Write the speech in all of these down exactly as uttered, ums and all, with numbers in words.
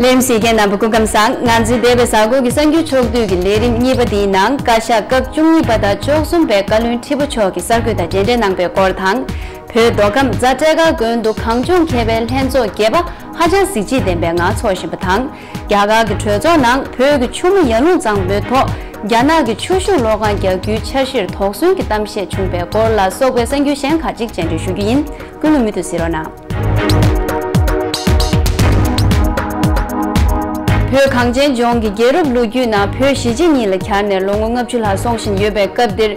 ཨེམ་སི་རྒན་རྣམ་པ་སྐུ་ཁམས་བཟང་། ང་ཚོའི་འདས་པའི་གཟའ་འཁོར་གྱི་གསར་འགྱུར་ཕྱོགས་བསྡུས་ཀྱི་ལས་རིམ་གཉིས་པ་འདིའི་ནང་བཀའ་ཤག་སྐབས་བཅུ་གཉིས་པ་དང་བཅུ་གསུམ་པའི་བཀའ་བློན་ཁྲི་པ་མཆོག་གིས་གསར་འགོད་དང་མཇལ་འཕྲད་གནང་པའི་སྐོར་དང་། བོད་མདོ་ཁམས་རྫ་སྤྲེལ་དཀར་དགོན་དུ་གངས་ལྗོངས་མཁས་པའི་ལྷན་ཚོགས་བརྒྱད་པ་ཧ་ཅང་གཟི་བརྗིད་ལྡན་པའི་ངང་འཚོགས་བཞིན་པ་དང་། རྒྱ་གར་གྱི་གྲོས་ཚོགས་ནང་བོད་ཀྱི་ཆུ་མོ་ཡར་ཀླུང་གཙང་པོའི་ཐོག་རྒྱ་ནག་གི་ཆུ་ཤུགས་གློག་ཁང་རྒྱག་རྒྱུའི་འཆར་གཞིར་དོགས་ཟོན་གྱི་གཏམ་བཤད་བྱུང་པའི་སྐོར་ལ་སོགས་པའི་གསར་འགྱུར་གཞན་ཁག་ཅིག་སྤྱན་འབུལ་ཞུ་རྒྱུ་ཡིན། ཀུན་ལ་མུ་མཐུད་གཟིགས་རོགས་གནང་། བོད་གངས་ཅན་ལྗོངས་ཀྱི་རྒྱལ་རབས་ལོ་རྒྱུས་ནང་བོད་གཞིས་བྱེས་གཉིས་ལ་གྱར་ནས་ལོ་ངོ་ལྔ་བཅུ་ལྷག་སོང་བཞིན་ཡོད་པའི་སྐབས་འདིར།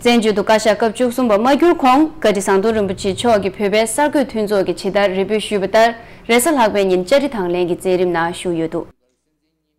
བཙན་བྱོལ་དུ་བཀའ་ཤག་སྐབས་བཅུ་གསུམ་པ་མ་གྱུར་གོང་བཀའ་ཁྲི་ཟམ་གདོང་རིན་པོ་ཆེ་མཆོག་གིས་བོད་པའི་གསར་འགོད་མཐུན་ཚོགས་ཀྱི་ཇི་ལྟར་རེ་འབོད་ཞུས་པ་ལྟར། རེས་གཟའ་ལྷག་པའི་ཉིན་བཅར་འདྲི་དང་ལེན་གྱི་མཛད་རིམ་ནང་ཞུགས་ཡོད་འདུག།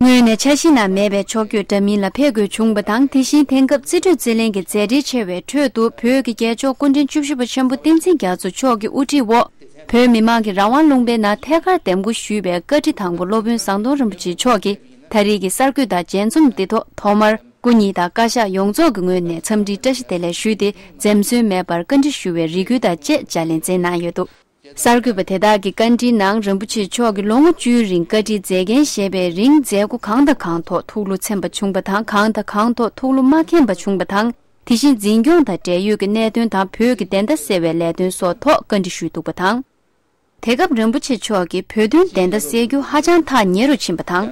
སྔོན་ནས་འཆར་གཞི་ནང་མེད་པའི་ཕྱོགས་བསྐྱོད་འདྲ་མིན་ལ་ཕེབས་དགོས་བྱུང་བ་དང་། དེ་བཞིན་དེང་སྐབས་རྩིས་སྤྲོད་རྩིས་ལེན་གྱི་མཛད་བྲེལ་ཆེ་བའི་ཁྲོད་དུ། བོད་ཀྱི་རྒྱལ་མཆོག་སྐུ་ཕྲེང་བཅུ་བཞི་པ་ཆེན་པོ་བསྟན་འཛིན་རྒྱ་མཚོ་མཆོག་གི་དབུ་ཁྲིད་འོག་བོད་མི་མང་གིས་རང་དབང་ལུང་པའི་ནང་ཐད་ཀར་འདེམས་བསྐོ་ཞུས་པའི་བཀའ་ཁྲི་དང་པོ་སློབ་དཔོན་ཟམ་གདོང་རིན་པོ་ཆེ་མཆོག་གིས་ད་རེས་ཀྱི་གསར་འགོད་དང་མཇལ་འཛོམས་འདི་ཐོག་ཐོག་མར་སྐུ་ཉིད་དང་བཀའ་ཤག་ཡོངས་རྫོགས་ཀྱི་ངོས་ནས་འཚམས་འདྲིའི་བཀྲ་ཤིས་བདེ་ལེགས་ཞུས་ཏེ། འཛེམ་ཟོན་མེད་པར་བཀའ་འདྲི་ཞུ་བའི་རེ་སྐུལ་དང་བཅས་ལྗགས་ལན་སྩལ་གནང་ཡོད་འདུག། གསར་འགོད་པ་དེ་དག་གིས་བཀའ་འདྲིའི་ནང་རིན་པོ་ཆེ་མཆོག་གིས་ལོ་ངོ་བཅུའི་རིང་བཀའ་ཁྲིའི་མཛད་འགན་བཞེས་པའི་རིང་མཛད་སྒོ་གང་དང་གང་ཐོག་ཐུགས་བློ་ཚིམ་པ་བྱུང་བ་དང་། གང་དང་གང་ཐོག་ཐུགས་བློ་མ་ཁེངས་པ་བྱུང་བ་དང་། དེ་བཞིན་འཛིན་སྐྱོང་དང་འབྲེལ་ཡོད་ཀྱི་གནད་དོན་དང་བོད་ཀྱི་བདེན་མཐའ་གསལ་བའི་ལས་དོན་སོགས་ཐོག་བཀའ་འདྲི་ཞུས་འདུག་པ་དང་། དེ་སྐབས་རིན་པོ་ཆེ་མཆོག་གིས་བོད་དོན་བདེན་མཐའ་གསལ་རྒྱུ་ཧ་ཅང་ཐག་ཉེ་རུ་ཕྱིན་པ་དང་།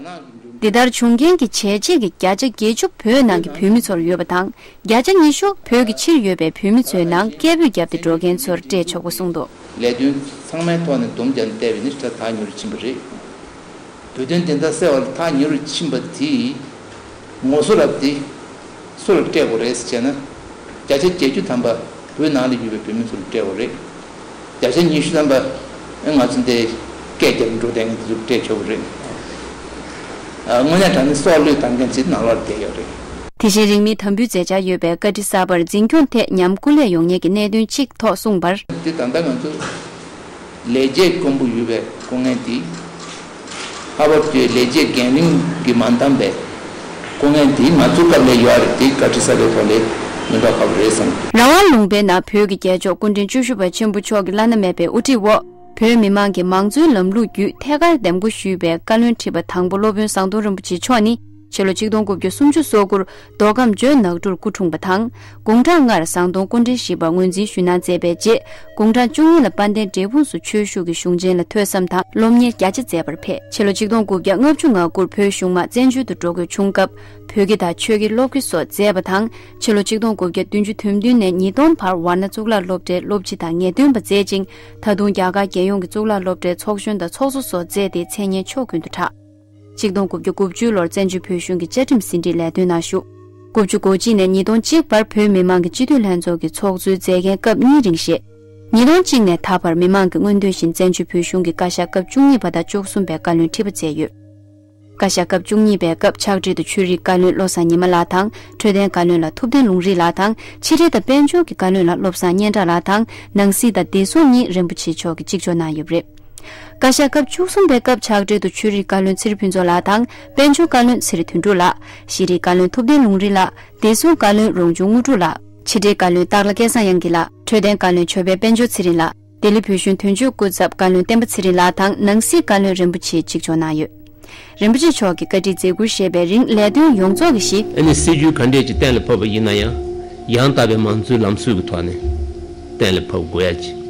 འདི་ལྟར་བྱུང་རྐྱེན་གྱི་བྱས་རྗེས་ཀྱི་བརྒྱ་ཆ་བརྒྱད་ཅུ་བོད་ནང་གི་བོད་མི་ཚོར་ཡོད་པ་དང་། བརྒྱ་ཆ་ཉི་ཤུ་བོད་ཀྱི་ཕྱིར་ཡོད་པའི་བོད་མི་ཚོའི་ནང་སྐད་འབོད་བརྒྱབ་སྟེ་འགྲོ་མཁན་ཚོར་སྤྲད་ཆོག་པ་གསུངས་འདུག། ལས་དོན་ཚང་མའི་ཐོག་ནས་སྡོམ་རྒྱག་ནས་བལྟས་པ་ཡིན་ན་ཞེ་དྲག་ཐག་ཉེ་རུ་ཕྱིན་པ་རེད། བོད་དོན་བདེན་མཐའ་གསལ་བ་ལ་ཐག་ཉེ་རུ་ཕྱིན་པ་དེས་ངོ་སོ་རབ་དེ་སུ་ལ་སྤྲད་དགོས་རེད་ཟེར་བྱས་ན། བརྒྱ་ཆ་བརྒྱད་ཅུ་ཐམ་པ་བོད་ནང་ལ་ཡོད་པའི་བོད་མི་ཚོ་ལ་སྤྲད་དགོས་རེད། བརྒྱ་ཆ་ཉི་ཤུ་ཐམ་པ་ཨེ་ང་ཚོ་འདི་སྐད་རྒྱབ་འགྲོ་བསྡད་མཁན་དེ་ཚོ་སྤྲད་ཆོག་གི་རེད། ཨ། དངོས་གནས་དྲང་གནས་སྲོག་བློས་བཏང་མཁན་ཚོ་ནང་ལོགས་ལ་བསྡད་ཡོད་རེད། དེ་བཞིན་རིང་མིན་དམ་འབུལ་མཛད་འཆར་ཡོད་པའི་བཀའ་ཁྲི་གསར་པར་འཛིན་སྐྱོང་ཐད་ཉམས་རྒུད་ལས་ཡོང་ཉེན་གྱི་གནད་དོན་གཅིག་ཐོག་གསུངས་པར། འདི་ད་ལྟ་ང་ཚོ་ལས་བྱེད་དཀོན་པོ་ཡོད་པའི་སྐུ་ངལ་དེ། ཧ་བར་དུ་ལས་བྱེད་འགན་ལེན་གྱི་མ་འདང་བའི་སྐུ་ངལ་དེ་ང་ཚོ་སྐབས་ལ་ཡོད་རེད། དེ་བཀའ་ཁྲི་གསར་པའི་ཐོག་ལས་མི་འདྲ་ཁག་པོ་རེད་བསམ། རང་དབང་ལུང་པའི་ནང་བོད་ཀྱི་རྒྱལ་མཆོག་སྐུ་ཕྲེང་བཅུ་བཞི་པ་ཆེན་པོ་མཆོག་གི་བླ་ན་མེད་པའི་དབུ་ཁྲིད་འོག་བོད་མི་མང་གིས་མང་གཙོའི་ལམ་ལུགས་བརྒྱུད་ཐད་ཀར་འདེམས་བསྐོ་ཞུས་པའི་བཀའ་བློན་ཁྲི་པ་དང་པོ་སློབ་དཔོན་ཟམ་གདོང་རིན་པོ་ཆེ་མཆོག་ནི། ཕྱི་ལོ་ཆིག་སྟོང་དགུ་བརྒྱ་སུམ་ཅུ་སོ་དགུར་མདོ་ཁམས་ཇོ་ནག་གྲུར་སྐུ་འཁྲུངས་པ་དང་། དགུང་གྲངས་ལྔར་ཟམ་གདོང་སྐུ་ཕྲེང་བཞི་པ་ངོས་འཛིན་ཞུས་གནང་མཛད་པའི་རྗེས། དགུང་གྲངས་བཅུ་གཉིས་ལ་དཔལ་ལྡན་འབྲས་སྤུངས་སུ་ཆོས་ཞུགས་ཀྱི་གཞུང་ཆེན་ལ་ཐོས་བསམ་དང་སློབ་གཉེར་རྒྱ་ཆེ་མཛད་པར་ཕེབས། ཕྱི་ལོ་ཆིག་སྟོང་དགུ་བརྒྱ་ལྔ་བཅུ་ང་དགུར་བོད་གཞུང་མང་བཙན་བྱོལ་དུ་འགྲོ་དགོས་བྱུང་སྐབས། བོད་སྐད་དང་ཆོས་དགེ་སློབ་དགེ་སོགས་མཛད་པ་དང་། ཕྱི་ལོ་ཆིག་སྟོང་དགུ་བརྒྱ་བདུན་ཅུ་དོན་བདུན་ནས་ཉིས་སྟོང་བར་ཝཱ་ཎ་གཙུག་ལག་སློབ་གྲྭའི་སློབ་སྤྱི་དང་ངེས་སྟོན་པ་མཛད་ཅིང་། ད་དུང་རྒྱ་གར་རྒྱལ་ཡོངས་ཀྱི་གཙུག་ལག་སློབ་གྲྭའི་ཚོགས་གཞོན་དང་ཚོགས་གཙོ་སོགས་མཛད་དེ་མཚན་སྙན་ཕྱོགས་ཀུན་ཏུ་གྲགས། ཆིག་སྟོང་དགུ་བརྒྱ་དགུ་བཅུ་ལོར་བཙན་བྱོལ་བོད་གཞུང་གི་བཅའ་ཁྲིམས་ཟིན་བྲིས་ལས་དོན་ནང་ཞུགས། དགུ་བཅུ་གོ་གཅིག་ནས་ཉིས་སྟོང་གཅིག་བར་བོད་མི་མང་གི་སྤྱི་འཐུས་ལྷན་ཚོགས་ཀྱི་ཚོགས་གཙོའི་མཛད་འགན་སྐབས་གཉིས་རིང་བཞེས། ཉིས་སྟོང་གཅིག་ནས་ད་བར་མི་མང་གི་མངོན་འདོད་བཞིན་བཙན་བྱོལ་བོད་གཞུང་གི་བཀའ་ཤག་སྐབས་བཅུ་གཉིས་པ་དང་བཅུ་གསུམ་པའི་བཀའ་བློན་ཁྲི་པ་མཛད་ཡོད། བཀའ་ཤག་སྐབས་བཅུ་གཉིས་པའི་སྐབས་ཕྱག་སྦྲེལ་དུ་ཆོས་རིག་བཀའ་བློན་བློ་བཟང་ཉི་མ་ལགས་དང་། འཕྲོད་བསྟེན་བཀའ་བློན་ལ་ཐུབ་བསྟན་ལུང་རིགས་ལགས་དང་། ཕྱི་དྲིལ་དང་དཔལ་འབྱོར་གྱི་བཀའ་བློན་ལ་བློ་བཟང་སྙན་གྲགས་ལགས་དང་། ནང་སྲིད་དང་བདེ་སྲུང་གཉིས་རིན་པོ་ཆེ་མཆོག་གིས་གཅིག་ལྕོགས་གནང་ཡོད་པ་རེད། བཀའ་ཤག་སྐབས་བཅུ་གསུམ་པའི་སྐབས་ཕྱག་སྦྲེལ་དུ་ཆོས་རིག་བཀའ་བློན་ཚེ་རིང་ཕུན་ཚོགས་ལགས་དང་། དཔལ་འབྱོར་བཀའ་བློན་ཚེ་རིང་དོན་གྲུབ་ལགས། ཤེས་རིག་བཀའ་བློན་ཐུབ་བསྟན་ལུང་རིགས་ལགས། བདེ་སྲུང་བཀའ་བློན་རོང་ཆུང་དངོས་གྲུབ་ལགས། ཕྱི་དྲིལ་བཀའ་བློན་སྟག་ལྷ་སྐལ་བཟང་དབྱངས་སྐྱིད་ལགས། འཕྲོད་བསྟེན་བཀའ་བློན་ཆོས་དཔལ་དཔལ་འབྱོར་ཚེ་རིང་ལགས། ལྡི་ལི་བོད་གཞུང་དོན་གཅོད་སྐུ་ཚབ་བཀའ་བློན་བསྟན་པ་ཚེ་རིང་ལགས་དང་། ནང་སྲིད་བཀའ་བློན་རིན་པོ་ཆེ་གཅིག་ལྕོགས་གནང་ཡོད། རིན་པོ་ཆེ་མཆོག་གིས་བཀའ་ཁྲིའི་མཛད་ཁུར་བཞེས་པའི་རིང་ལས་དོན་ཡོངས་རྫོགས་ཀྱི་གཞི། ཨ་ནི་སྲིད་ཇུས་ག་འདྲས་ཅིག་གཏན་ལ་ཕབ་པ་ཡིན་ན་ཡང་། ཡང་དག་པའི་མང་གཙོའི་ལམ་སྲོལ་གྱི་ཐོག་ནས་གཏན་ལ་ཕབ་དགོས་ཡ་ཅིག།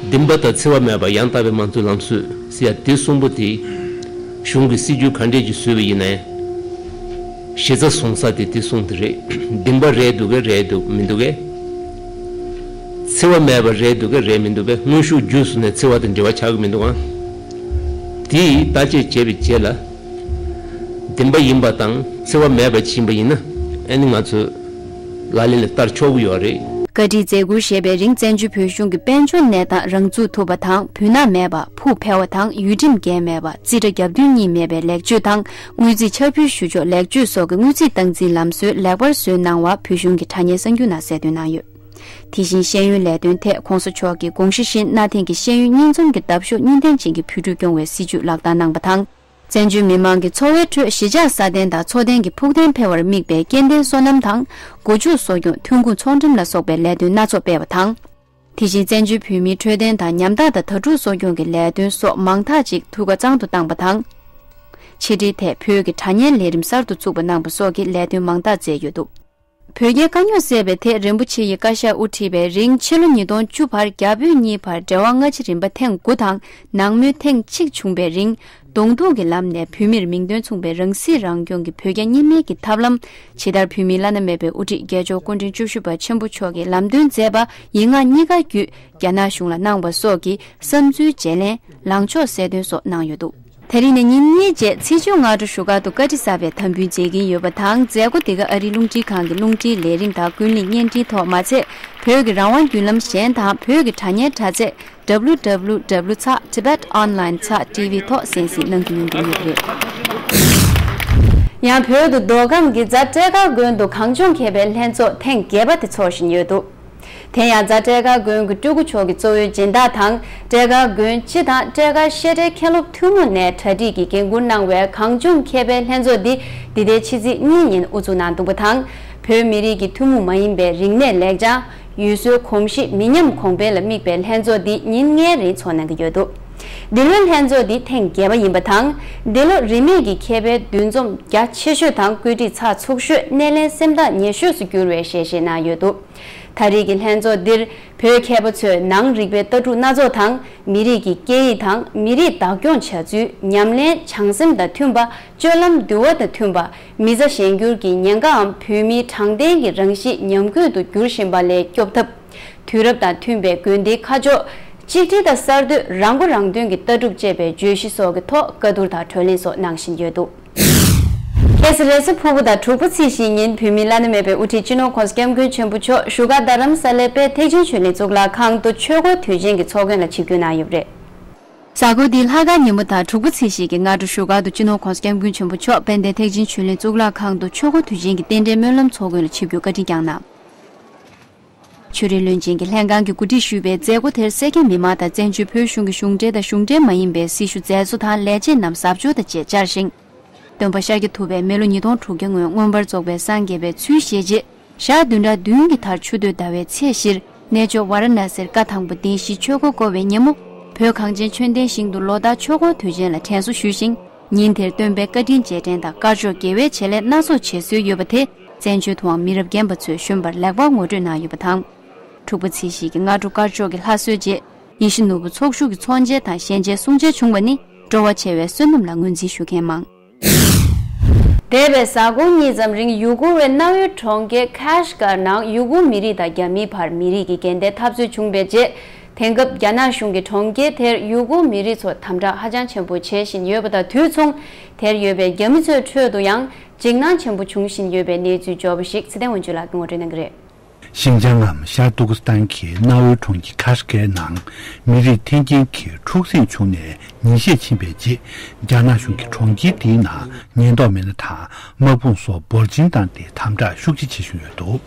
སྡིངས་པ་དང་འཚེ་བ་མེད་པ་ཡང་དག་པའི་མང་གཙོའི་ལམ་སྲོལ་ཟེར་ཡ་དེ་གསུམ་པོ་དེ་གཞུང་གི་སྲིད་ཇུས་ག་འདྲས་ཅིག་བཟོས་པ་ཡིན་ན་ཡང་། གཞི་རྩ་བཟུང་ས་དེ་དེ་གསུམ་དེ་རེད། སྡིངས་པ་རེད་འདུག་གས་རེད་འདུག་མི་འདུག་གས། འཚེ་བ་མེད་པ་རེད་འདུག་གས་རེད་མི་འདུག་གས། དངོས་ཤུགས་བརྒྱུད་སོང་ནས་འཚེ་བ་དང་འབྲེལ་བ་ཆགས་ཀྱི་མི་འདུག་ཨང་། དེ་བརྟག་དཔྱད་བྱས་པའི་རྗེས་ལ། སྡིངས་པ་ཡིན་པ་དང་འཚེ་བ་མེད་པ་ཅིག་ཡིན་པ་ཡིན་ན། ཨ་ནི་ང་ཚོས་ལག་ལེན་ལ་བསྟར་ཆོག་གི་ཡོད་རེད། བཀའ་ཁྲིའི་མཛད་ཁུར་བཞེས་པའི་རིང་བཙན་བྱོལ་བོད་གཞུང་གི་དཔལ་འབྱོར་གནས་སྟངས་རང་ཚུགས་ཐུབ་པ་དང་། བུ་ནག་མེད་པ། ཕུགས་འཕེར་བ་དང་། ཡུལ་ཁྲིམས་འགལ་མེད་པ། རྩིས་ཁྲ་རྒྱབ་མདུན་གཉིས་མེད་པའི་ལེགས་བཅོས་དང་། དངུལ་རྩིས་ཕྱར་འབུལ་ཞུ་ཕྱོགས་ལེགས་བཅོས་སོགས་ཀྱི་དངུལ་རྩིས་སྟངས་འཛིན་ལམ་སྲོལ་ལེགས་པར་བཟོས་གནང་བ་བོད་གཞུང་གི་དྲ་བརྙན་གསར་འགྱུར་ནང་གསལ་སྟོན་གནང་ཡོད། དེ་བཞིན་ཤེས་ཡོན་ལས་དོན་ཐད་གོང་ས་མཆོག་གིས་དགོངས་གཞི་བཞིན་གནའ་དེང་གི་ཤེས་ཡོན་གཉིས་འཛོམས་ཀྱི་འདབ་གཤོག་གཉིས་ལྡན་ཅན་གྱི་བོད་ཕྲུག་སྐྱོང་བའི་སྲིད་བྱུས་ལག་བསྟར་གནང་བ་དང་། བཙན་བྱོལ་མི་མང་གི་འཚོ་བའི་ཁྲོད་གཞིས་ཆགས་སྲ་བརྟན་དང་འཚོ་རྟེན་གྱི་ཕུགས་བརྟན་འཕེལ་བར་དམིགས་པའི་སྐྱེ་ལྡན་སོ་ནམ་དང་། སྒོ་ཕྱུགས་གསོ་སྐྱོང་། ཐོན་ཁུངས་ཚོང་འགྲེམས་ལ་སོགས་པའི་ལས་དོན་སྣ་ཚོགས་སྤེལ་བ་དང་། དེ་བཞིན་བཙན་བྱོལ་བོད་མིའི་འཕྲོད་བསྟེན་དང་ཉམ་ཐག་དང་དྭ་ཕྲུག་གསོ་སྐྱོང་གི་ལས་དོན་སོགས་མང་དག་ཅིག་འཐུས་སྒོ་གཙང་དུ་བཏང་པ་དང་། ཕྱི་དྲིལ་ཐད་བོད་ཀྱི་དྲ་བརྙན་ལས་རིམ་གསར་དུ་བཙུགས་པ་གནང་པ་སོགས་ཀྱི་ལས་དོན་མང་དག་མཛད་ཡོད་འདུག་བོད་རྒྱའི་དཀའ་རྙོག་སེལ་བའི་ཐད་རིན་པོ་ཆེ་ཡིས་བཀའ་ཤག་དབུ་ཁྲིད་པའི་རིང་ཕྱི་ལོ་ཉིས་སྟོང་བཅུ་བར་རྒྱ་བོད་གཉིས་བར་འབྲེལ་བ་སྔ་ཕྱི་རིམ་པ་ཐེངས་དགུ་དང་ནང་མོལ་ཐེངས་གཅིག་བྱུང་བའི་རིང་གདོང་ཐུག་གི་ལམ་ནས་བོད་མིར་མིང་དོན་མཚུངས་པའི་རང་སྲིད་རང་སྐྱོང་གི་བོད་རྒྱ་གཉིས་སྨན་གྱི་ཐབས་ལམ། ཇི་ལྟར་བོད་མིའི་བླ་ན་མེད་པའི་དབུ་ཁྲིད་རྒྱལ་མཆོག་སྐུ་ཕྲེང་བཅུ་བཞི་པ་ཆེན་པོ་མཆོག་གིས་ལམ་སྟོན་མཛད་པ་ཡིག་ངག་གཉིས་ཀ་བརྒྱུད་རྒྱ་ནག་གཞུང་ལ་གནང་བ་སོགས་ཀྱི་བསམ་ཚུལ་བརྗེ་ལེན། ལངས་ཕྱོགས་གསལ་སྟོན་སོགས་གནང་ཡོད་འདུག་དེ་རིང་ནས་ཉིན་གཉིས་རྗེས་ཚེས་བཅུ་སྔ་དྲོ་བཞུགས་སྒར་དུ་བཀའ་ཁྲི་གསར་པའི་དམ་འབུལ་མཛད་ཀྱིན་ཡོད་པ་དང་མཛད་སྒོ་འདི་ག་ཨ་རིའི་རླུང་འཕྲིན་ཁང་གི་རླུང་འཕྲིན་ལས་རིམ་དང་ཀུན་གླེང་བརྙན་འཕྲིན་ཐོག་མ་ཚད་བོད་ཀྱི་རང་དབང་བརྒྱུད་ལམ་གཞན་དང་བོད་ཀྱི་དྲ་བརྙན་དྲ་ཚིགས་W W W ཚེག་Tibet Online ཚེག T V ཐོག་གསན་གཟིགས་གནང་རྒྱུ་ཡོང་གི་ཡོད་པ་རེད། ཡང་བོད་དུ་མདོ་ཁམས་ཀྱི་རྫ་སྤྲེལ་དཀར་དགོན་དུ་གངས་ལྗོངས་མཁས་པའི་ལྷན་ཚོགས་ཐེངས་བརྒྱད་པ་དེ་འཚོགས་བཞིན་ཡོད་འདུག་དེ་ཡང་རྫ་སྤྲེལ་དཀར་དགོན་གྱི་སྤྲུལ་སྐུ་མཆོག་གི་གཙོ་བོའི་སྦྱིན་བདག་དང་སྤྲེལ་དཀར་དགོན་སྤྱི་དང་སྤྲེལ་དཀར་བཤད་གྲྭའི་མཁན་སློབ་ཐུན་མོང་ནས་གྲ་སྒྲིག་གིས་འགན་འཁུར་གནང་བའི་གངས་ལྗོངས་མཁས་པའི་ལྷན་ཚོགས་འདི་འདི་ཟླའི་ཕྱི་ཚེས་གཉིས་ཉིན་དབུ་འཛུགས་གནང་འདུག་པ་དང་། བོད་མི་རིགས་ཀྱི་ཐུན་མོང་མ་ཡིན་པའི་རིག་གནས་ལེགས་བྱང་། ཡུལ་སྲོལ་གོམས་གཤིས་མི་ཉམས་གོང་འཕེལ་ལ་དམིགས་པའི་ལྷན་ཚོགས་འདི་ཉིན་ལྔའི་རིང་འཚོགས་གནང་གི་ཡོད་འདུག་འདི་ལོའི་ལྷན་ཚོགས་འདི་ཐེངས་བརྒྱད་པ་ཡིན་པ་དང་། འདི་ལོ་རིས་མེད་ཀྱི་མཁས་པའི་འདུ་འཛོམས་རྒྱ་ཆེ་ཤོས་དང་བཀོད་སྒྲིག་ཚགས་ཚུད་ཤོས། སྣེ་ལེན་སེམས་ཐག་ཉེ་ཤོས་སུ་གྱུར་བའི་ཞལ་བཞེས་གནང་ཡོད་འདུག་ད་རེས་ཀྱི་ལྷན་ཚོགས་འདིར་བོད་མཁས་པ་ཚོས་ནང་རིག་པའི་ལྟ་གྲུབ་སྣ་ཚོགས་དང་། མི་རིགས་ཀྱི་སྐད་ཡིག་དང་མི་རིགས་བདག་སྐྱོང་བྱ་ཚུལ། ཉམས་ལེན་བྱང་སེམས་དང་མཐུན་པ། སྤྱོད་ལམ་འདུལ་བ་དང་མཐུན་པ། མི་ཚེ་གཞན་འགྱུར་གྱི་ཉེན་ཁའམ་བོད་མིའི་དྲང་བདེན་གྱི་རང་གཤིས་ཉམས་རྒུད་དུ་འགྱུར་བཞིན་པ་ལས་སྐྱོབ་ཐབས། དུས་རབས་དང་མཐུན་པའི་དགོན་སྡེའི་ཁ་ཕྱོགས། གཅིག་སྒྲིལ་དང་གསར་གཏོད། རང་མགོ་རང་ཐོན་གྱི་ལྟ་གྲུབ་ཅེས་པའི་བརྗོད་གཞི་སོགས་ཀྱི་ཐོག་བཀའ་བསྡུར་དང་གྲོས་གླེང་སོགས་གནང་བཞིན་ཡོད་འདུག་ཁ་སང་རེས་གཟའ་ཕུར་བུ་དང་དྲུག་པ་ཚེས་བཞིའི་ཉིན་བོད་མིའི་བླ་ན་མེད་པའི་དབུ་ཁྲིད་སྤྱི་ནོར་༸གོང་ས་༸སྐྱབས་མགོན་ཆེན་པོ་མཆོག་བཞུགས་སྒར་རྡ་རམ་ས་ལའི་དཔལ་ཐེག་ཆེན་ཆོས་གླིང་གཙུག་ལག་ཁང་དུ་ཆོས་འཁོར་དུས་ཆེན་གྱི་ཚོགས་མགོན་ལ་ཆིབས་བསྒྱུར་གནང་ཡོད་པ་རེད། གཟའ་འཁོར་འདིའི་ལྷག་དཀར་ཉིན་མོ་དང་དྲུག་པ་ཚེས་བཞི་གི་སྔ་དྲོ་བཞུགས་སྒར་དུ་སྤྱི་ནོར་༸གོང་ས་༸སྐྱབས་མགོན་ཆེན་པོ་མཆོག་དཔལ་ལྡན་ཐེག་ཆེན་ཆོས་གླིང་གཙུག་ལག་ཁང་དུ་ཆོས་འཁོར་དུས་ཆེན་གྱི་རྟེན་འབྲེལ་སྨོན་ལམ་ཚོགས་མགོན་ལ་ཆིབས་བསྒྱུར་བཀའ་དྲིན་བསྐྱངས་གནང་། ཆོས་རིག་བློན་ཆེན་གྱིས་ལྷན་ཁང་གིས་གོ་སྒྲིག་ཞུས་པའི་མཛད་སྒོ་དེར་སེར་སྐྱ་མི་མང་དང་བཙན་བྱོལ་བོད་གཞུང་གི་གཞུང་འབྲེལ་དང་གཞུང་འབྲེལ་མ་ཡིན་པའི་སྲི་ཞུ་མཛད་གཙོ་དང་ལས་བྱེད་རྣམས་གཟབ་མཆོར་དང་བཅས་བཅར་ཞིང་། སྟོན་པ་ཤཱཀྱ་ཐུབ་པས་མི་ལོ་ཉིས་སྟོང་དྲུག་བརྒྱ་སྔོན་མངོན་པར་རྫོགས་པའི་སངས་རྒྱས་པའི་ཚུལ་བཞེས་རྗེས། ཞག་བདུན་ཕྲག་བདུན་གྱི་མཐར་ཆུ་སྟོད་ཟླ་བའི་ཚེས་བཞིར་གནས་མཆོག་ཝཱ་ར་ཎཱ་སིར་བཀའ་དང་པོ་བདེན་བཞིའི་ཆོས་འཁོར་བསྐོར་བའི་ཉིན་མོ། བོད་གངས་ཅན་ཆོས་ལྡན་ཞིང་དུ་ལོ་ལྟར་ཆོས་འཁོར་དུས་ཆེན་ལ་དྲན་གསོ་ཞུས་ཤིང་། ཉིན་དེར་སྟོན་པའི་བཀའ་དྲིན་རྗེས་དྲན་དང་དཀར་ཕྱོགས་དགེ་བའི་བྱེད་ལས་སྣ་ཚོགས་བྱེད་སྲོལ་ཡོད་པ་དེ་བཙན་བྱོལ་དུའང་མི་རབས་རྒན་པ་ཚོས་བཞིན་པར་ལེགས་པར་ངོ་སྤྲོད་གནང་ཡོད་པ་དང་། དྲུག་པ་ཚེས་བཞི་གི་སྔ་དྲོ་དཀར་ཕྱོགས་ཀྱི་ལྷ་གསོལ་རྗེས། ཡིད་བཞིན་ནོར་བུ་ཚོགས་ཞུགས་ཀྱི་ཚོགས་མཇལ་དང་ཞལ་མཇལ་གསུང་མཇལ་བྱུང་བ་ནི་སྤྲོ་བ་ཆེ་བའི་བསོད་ནམས་ལ་ངོས་འཛིན་ཞུ་མཁན་མང་། འདས་པའི་གཟའ་འཁོར་གཉིས་ཙམ་རིང་ཡུ་གུར་བའི་གནའ་བོའི་གྲོང་ཁྱེར་ཁཱ་ཤི་ཀར་ནང་ཡུ་གུར་མི་རིགས་དང་རྒྱ་མིའི་བར་མི་རིགས་ཀྱི་འགལ་ཟླའི་འཐབ་རྩོད་བྱུང་བའི་རྗེས། དེང་སྐབས་རྒྱ་ནག་གཞུང་གིས་གྲོང་ཁྱེར་དེར་ཡུ་གུར་མི་རིགས་ཚོ་དམ་དྲག་ཧ་ཅང་ཆེན་པོ་བྱེད་བཞིན་ཡོད་པ་དང་དུས་མཚུངས། དེར་ཡོད་པའི་རྒྱ་མི་ཚོའི་ཁྲོད་དུ་ཡང་འཇིགས་སྣང་ཆེན་པོ་འབྱུང་བཞིན་ཡོད་པའི་གནས་ཚུལ་འབྱོར་བ་ཞིག་ཚེ་བརྟན་དབང་ཕྱུག་ལགས་ཀྱིས་ངོ་སྤྲོད་གནང་གི་རེད། ཤིན་ཅང་ངམ་ཤར་ཏུར་ཀི་སི་ཐན་གྱི་གནའ་བོའི་གྲོང་ཁྱེར་ཁཱ་ཤི་ཀའི་ནང་མི་རིགས་འཐེན་འཁྱེར་གྱིས་འཁྲུག་ཟིང་བྱུང་ནས་ཉིན་ཤས་ཕྱིན་པའི་རྗེས། རྒྱ་ནག་གཞུང་གིས་གྲོང་ཁྱེར་དེའི་ནང་ཉེན་རྟོག་མི་སྣ་དང་དམག་དཔུང་སོགས་འབོར་ཆེན་བཏང་སྟེ་དམ་དྲག་ཤུགས་ཆེ་བྱེད་བཞིན་ཡོད་འདུག་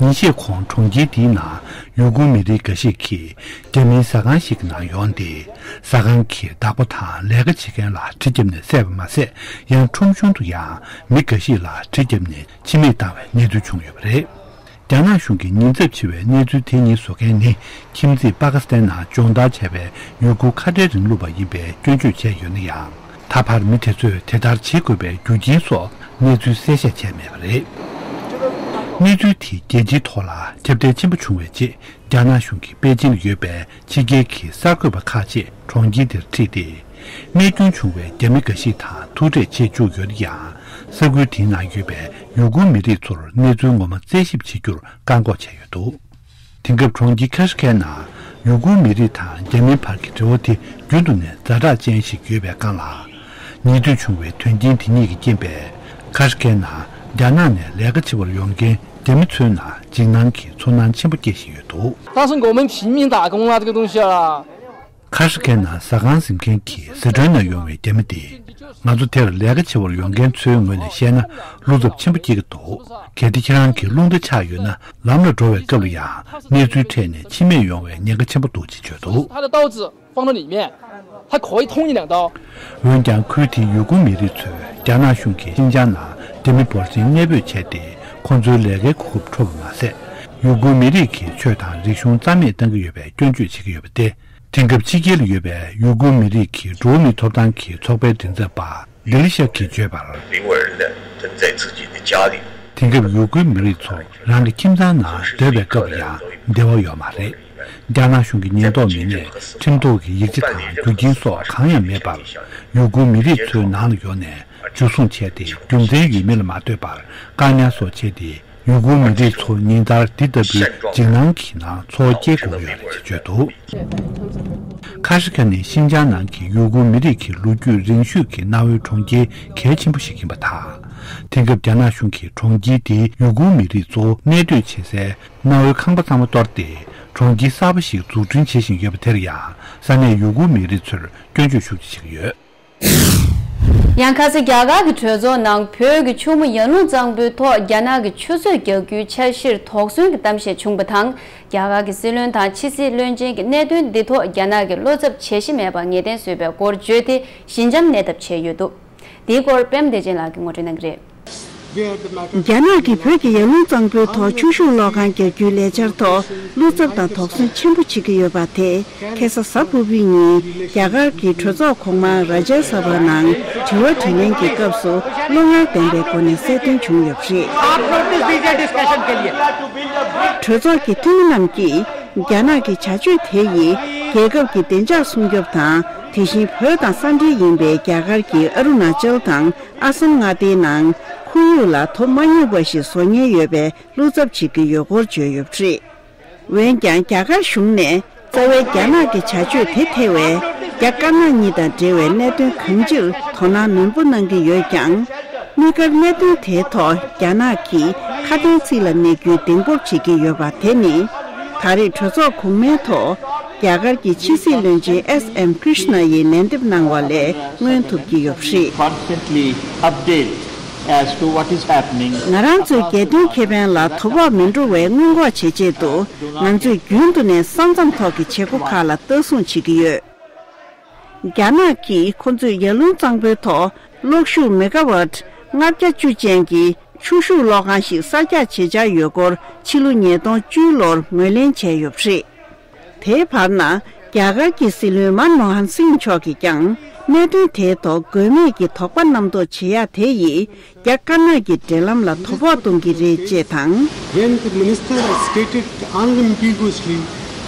ཉིན་ཤས་གོང་གྲོང་ཁྱེར་དེའི་ནང་ཡུ་གུར་མི་རིགས་འགའ་ཤས་ཀྱིས་རྒྱ་མིའི་ཟ་ཁང་ཞིག་གི་ནང་ཡོང་སྟེ། ཟ་ཁང་གི་བདག་པོ་དང་ལས་ཀ་བྱེད་མཁན་ལ་གྲི་བརྒྱབ་ནས་བསད་པ་མ་ཟད། ཡང་ཁྲོམ་གཞུང་དུ་ཡང་མི་འགའ་ཤས་ལ་གྲི་བརྒྱབ་ནས། འཆི་རྨས་བཏང་བའི་གནས་ཚུལ་བྱུང་ཡོད་པ་རེད། རྒྱ་ནག་གཞུང་གིས་ཉེན་ཚབས་ཆེ་བའི་གནས་ཚུལ་དེ་གཉིས་བཟོ་མཁན་ནི། ཁྱིམ་མཚེས་པ་ཀི་སི་ཐན་ནང་སྦྱོང་བརྡར་བྱས་པའི་ཡུ་གུར་ཁ་བྲལ་རིང་ལུགས་པ་ཡིན་པའི་སྐྱོན་བརྗོད་བྱས་ཡོད་ན་ཡང་། ད་བར་མི་དེ་ཚོས་དེ་ལྟར་བྱེད་དགོས་པའི་རྒྱུ་རྐྱེན་སོགས་གནས་ཚུལ་གསལ་བཤད་བྱས་མེད་པ་རེད། གནས་ཚུལ་དེས་རྒྱལ་སྤྱིའི་ཐོག་ལ་ཁྱབ་གདལ་ཆེན་པོ་བྱུང་བའི་རྗེས། རྒྱ་ནག་གཞུང་གིས་པེ་ཅིན་ལ་ཡོད་པའི་ཕྱི་རྒྱལ་གྱི་གསར་འགོད་པ་ཁག་ཅིག་གྲོང་ཁྱེར་དེར་ཁྲིད་དེ། རྨས་སྐྱོན་བྱུང་བའི་རྒྱ་མི་འགའ་ཞིག་དང་ཐུག་འཕྲད་བྱེད་བཅུག་ཡོད་ན་ཡང་། ས་ཁུལ་དེའི་ནང་ཡོད་པའི་ཡུ་གུར་མི་རིགས་ཚོར་གནས་ཚུལ་ངོ་མ་རྩད་ཞིབ་བྱེད་རྒྱུར་བཀག་འགོག་བྱས་ཡོད་འདུག་དེང་སྐབས་གྲོང་ཁྱེར་ཁ་ཤི་ཀའི་ནང་ཡུ་གུར་མི་རིགས་དང་རྒྱ་མིའི་བར་གྱི་འབྲེལ་བ་དེ་རྒྱུན་དུ་ནས་ཛ་དྲག་ཅན་ཞིག་ཡོད་པའི་སྒང་ལ། ཉེ་དུས་བྱུང་བའི་དོན་རྐྱེན་དེ་གཉིས་ཀྱི་རྐྱེན་པས། ཁ་ཤི་ཀའི་ནང་རྒྱ་ནག་ནས་ལས་ཀ་བྱེད་པར་ཡོང་མཁན་རྒྱ་མི་ཚོའི་ནང་འཇིགས་སྣང་གི་ཚོར་སྣང་ཆེན་པོ་སྐྱེ་བཞིན་ཡོད་འདུག 但是我们平民打工啊，这个东西啊， ཁ་ཤི་ཀའི་ནང་ཟ་ཁང་ཟིན་མཁན་གྱི་ཟི་ཁྲོན་ནང་ཡོང་བའི་རྒྱ་མི་དེས། ང་ཚོ་དེར་ལས་ཀ་བྱེད་པར་ཡོང་མཁན་ཚོའི་ངོས་ནས་བཤད་ན། བློ་འཚབ་ཆེན་པོ་སྐྱེ་གི་འདུག་གལ་ཏེ་ཁྱེད་རང་གི་རླུང་རྟ་ཆག་ཡོད་ན། ལམ་ལ་འགྲོ་བའི་སྐབས་ལ་ཡང་གནས་ཚུལ་འཕྲད་ནས་འཆི་རྨས་ཡོང་བའི་ཉེན་ཁ་ཆེན་པོ་འདུག་ཅེས་བརྗོད་འདུག 他的刀子放到里面，他可以捅你两刀。 འོན་ཀྱང་ཁུལ་དེའི་ཡུ་གུར་མི་རིགས་ཚོས་རྒྱ་ནག་གཞུང་གིས་ཤིན་ཅང་ནང་རྒྱ་མི་འབོར་ཆེན་གནས་སྤོས་བྱས་ཏེ། ཁོང་ཚོའི་ལས་ཀའི་གོ་སྐབས་འཕྲོག་པ་མ་ཟད། ཡུ་གུར་མི་རིགས་ཀྱི་ཆོས་དང་རིག་གཞུང་རྩ་མེད་གཏང་གི་ཡོད་པའི་སྐྱོན་བརྗོད་བྱེད་ཀྱི་ཡོད་པ་སྟེ། དེང་སྐབས་ཕྱི་རྒྱལ་ལ་ཡོད་པའི་ཡུ་གུར་མི་རིགས་ཀྱི་འགྲོ་བ་མིའི་ཐོབ་ཐང་གི་ཚོགས་པའི་མགྲིན་ཚབ་པ་ལི་ལི་ཤ་གིས་བརྗོད་པར། 维吾尔人的存在自己的家里。 དེང་སྐབས་ཡུ་གུར་མི་རིགས་ཚོ་རང་གི་ཁྱིམ་ཚང་ནང་སྡོད་པའི་སྐབས་ལ་ཡང་བདེ་བ་ཡོད་མ་རེད། རྒྱ་ནག་གཞུང་གི་ཉེན་རྟོག་མི་སྣས་ཁྲིམས་ཐོག་གི་ཡིག་ཆ་དང་རྒྱུ་རྐྱེན་སོགས་གང་ཡང་མེད་པར། ཡུ་གུར་མི་རིགས་ཚོའི་ནང་ལ་ཡོང་ནས་འཇུ་བཟུང་བྱས་ཏེ། རྒྱུ་མཚན་ཡོད་མེད་ལ་མ་ལྟོས་པར་བཀག་ཉར་སོགས་བྱས་ཏེ། ཡུ་གུར་མི་རིགས་ཚོ་ཉིན་ལྟར་འདི་ལྟ་བུའི་འཇིགས་སྣང་གི་ནང་འཚོ་སྐྱེལ་དགོས་ཀྱི་ཡོད་རེད་ཅེས་བརྗོད་འདུག། ཁ་ཧྲི་ཁ་ནི་ཤིན་ཅང་ནང་གི་ཡུ་གུར་མི་རིགས་ཀྱི་ལོ་རྒྱུས་རིང་ཤོས་ཀྱི་གནའ་བོའི་གྲོང་ཁྱེར་གལ་ཆེན་པོ་ཞིག་ཡིན་པ་དང་། དེང་སྐབས་རྒྱ་ནག་གཞུང་གིས་གྲོང་ཁྱེར་དེའི་ཡུ་གུར་མི་རིགས་གཙོ་བོ་གནས་སྡོད་བྱེད་སའི་གནའ་བོའི་ཁང་པ་ཚང་མ་གཏོར་ཏེ། གྲོང་ཁྱེར་གསར་པ་ཞིག་འཛུགས་སྐྲུན་བྱེད་བཞིན་ཡོད་པ་དེར་ཡང་ས་གནས་ཡུ་གུར་མི་རིགས་ཚོར་སྐྱོན་བརྗོད་ཤུགས་ཆེ་བྱེད་ཀྱི་ཡོད། ཡང་ཁ་སང་རྒྱ་གར་གྱི་གྲོས་ཚོགས་ནང་བོད་ཀྱི་ཆུ་མོ་ཡར་ཀླུང་གཙང་པོའི་ཐོག་རྒྱ་ནག་གི་ཆུ་མཛོད་རྒྱག་རྒྱུའི་འཆར་གཞིར་དོགས་ཟོན་གྱི་གཏམ་བཤད་བྱུང་བ་དང་། རྒྱ་གར་གྱི་སྲིད་བློན་དང་ཕྱི་སྲིད་བློན་ཆེན་གྱིས་གནད་དོན་འདི་ཐོག་རྒྱ་ནག་གིས་བློ་འཚབ་བྱེད་བཞིན་མེད་པར་ངེས་གཏན་བཟོས་པའི་སྐོར་བརྗོད་དེ་ཞི་འཇམ་གནས་ཐབས་བྱས་ཡོད་འདུག། འདིའི་སྐོར་པད་མ་བདེ་ཆེན་ལགས་ཀྱིས་ངོ་སྤྲོད་གནང་གི་རེད། རྒྱ་ནག་གིས་བོད་ཀྱི་ཡར་ཀླུང་གཙང་པོའི་ཐོག་ཆུ་ཤུགས་གློག་ཁང་རྒྱག་རྒྱུའི་ལས་འཆར་ཐོག་བློ་འཚབ་དང་དོགས་ཟོན་ཆེན་པོ་བྱེད་ཀྱི་ཡོད་པ་དེ། ཁ་སང་གཟའ་ཕུར་བུའི་ཉིན་རྒྱ་གར་གྱི་གྲོས་ཚོགས་གོང་མ་རཱ་ཇཱ་ས་བྷ་ནང་དྲི་བ་དྲིས་ལན་གྱི་སྐབས་སུ་བློ་ངར་ལྡན་པའི་སྒོ་ནས་གསལ་སྟོན་བྱུང་ཡོད་པ་རེད། आप नोटिस दीजिए डिस्कशन के लिए। གྲོས་ཚོགས་ཀྱི་འཐུས་མི་རྣམས་ཀྱིས་རྒྱ་ནག་གི་བྱ་སྤྱོད་དེ་ཡིས་རྒྱལ་ཁབ་ཀྱི་བདེ་འཇགས་སྲུང་སྐྱོབ་དང་། དེ་བཞིན་བོད་དང་ས་འབྲེལ་ཡིན་པའི་རྒྱ་གར་གྱི་ཨ་རུ་ན་ཅལ་དང་ཨ་སམ་མངའ་སྡེའི་ནང་ཁོར་ཡུག་ལ་དོ་མ་མཉམ་པ་ཞིག་བཟོ་ཉེན་ཡོད་པའི་བློ་འཚབ་བྱེད་ཀྱི་ཡོད་སྐོར་བརྗོད་ཡོད་པ་རེད། འོན་ཀྱང་རྒྱ་གར་གཞུང་ནས་རྩ་བའི་རྒྱ་ནག་གི་བྱ་སྤྱོད་དེ་ཐེ་བའི་རྒྱ་དཀར་ནག་གཉིས་དང་འབྲེལ་བའི་གནད་དོན་གང་ཅིར་དོ་སྣང་ནན་པོ་གནང་གི་ཡོད་ཀྱང་། དམིགས་བཀར་གནད་དོན་དེའི་ཐོག་རྒྱ་ནག་གིས་ཁ་དན་ཚིག་ལ་གནས་རྒྱུའི་གདེང་སྤོབས་བྱེད་ཀྱི་ཡོད་པ་དེ་ནི། ད་རེས་གྲོས་ཚོགས་གོང་མའི་ཐོག་རྒྱ་གར་གྱི་ཕྱི་སྲིད་བློན་ཆེན་ཨེས་ཨེམ་ཀྲིཤ་ན་ཡིས་ལན་འདེབས་གནང་བ་ལས་མངོན་ཐུབ་ཀྱི་ཡོད་པ་རེད། Constantly update as to what is happening. ང་རང་ཚོའི་རྒྱལ་དོན་ཁེ་ཕན་ལ་དོ་ཕོག་མི་འགྲོ་བའི་སྔོན་འགོག་བྱེད་ཆེད་དུ། ང་ཚོས་རྒྱུན་དུ་ནས་ས་མཚམས་ཐོག་གི་བྱེད་སྒོ་ཁག་ལ་ལྟ་སྲུང་བྱེད་ཀྱི་ཡོད། རྒྱ་ནག་གིས་ཁོ་ཚོས་ཡར་ཀླུང་གཙང་པོའི་ཐོག་གློག་ཤུགས་མེ་ག་ཝཊ་ལྔ་བརྒྱ་བཅུ་ཅན་གྱི་ཆུ་ཤུགས་གློག་ཁང་ཞིག་གསར་རྒྱག་བྱེད་འཆར་ཡོད་སྐོར་ཕྱི་ལོ་ཉིས་སྟོང་བཅུ་ལོར་ངོས་ལེན་བྱས་ཡོད་པ་རེད། དེའི་བར་ན། རྒྱ་གར་གྱི་སྲིད་བློན་མན་མོ་ཧན་སིང་མཆོག་གིས་ཀྱང་གནད་དོན་དེའི་ཐོག་དགོས་མེད་ཀྱི་དོགས་པ་རྣམ་རྟོག་བྱེད་ཡ་དེ་ཡིས་རྒྱ་དཀར་ནག་གི་འབྲེལ་ལམ་ལ་དོ་ཕོག་གཏོང་གི་རེད་ཅེས་དང་། When the minister has stated unambiguously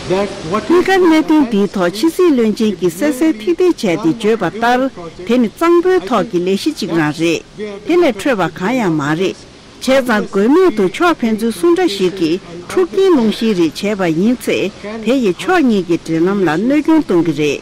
that what དམིགས་བཀར་གནད་དོན་འདིའི་ཐོག་ཕྱི་སྲིད་བློན་ཆེན་གྱིས་གསལ་གསལ་ཐིག་ཐིག་བྱས་ཏེ་བརྗོད་པ་ལྟར། དེ་ནི་གཙང་པོའི་ཐོག་གི་ལས་གཞི་གཅིག་རང་རེད། དེ་ལས་འཕྲོས་པ་གང་ཡང་མ་རེད། བྱས་ཙང་དགོས་མེད་དུ་ཕྱོགས་ཕན་ཚུན་སུ་འདྲ་ཞིག་གིས་འཁྲུག་རྐྱེན་སློང་གཞིའི་རིགས་བྱས་པ་ཡིན་ཚེ། དེ་ཡིས་ཕྱོགས་གཉིས་ཀྱི་འབྲེལ་ལམ་ལ་གནོད་སྐྱོན་གཏོང་གི་རེད།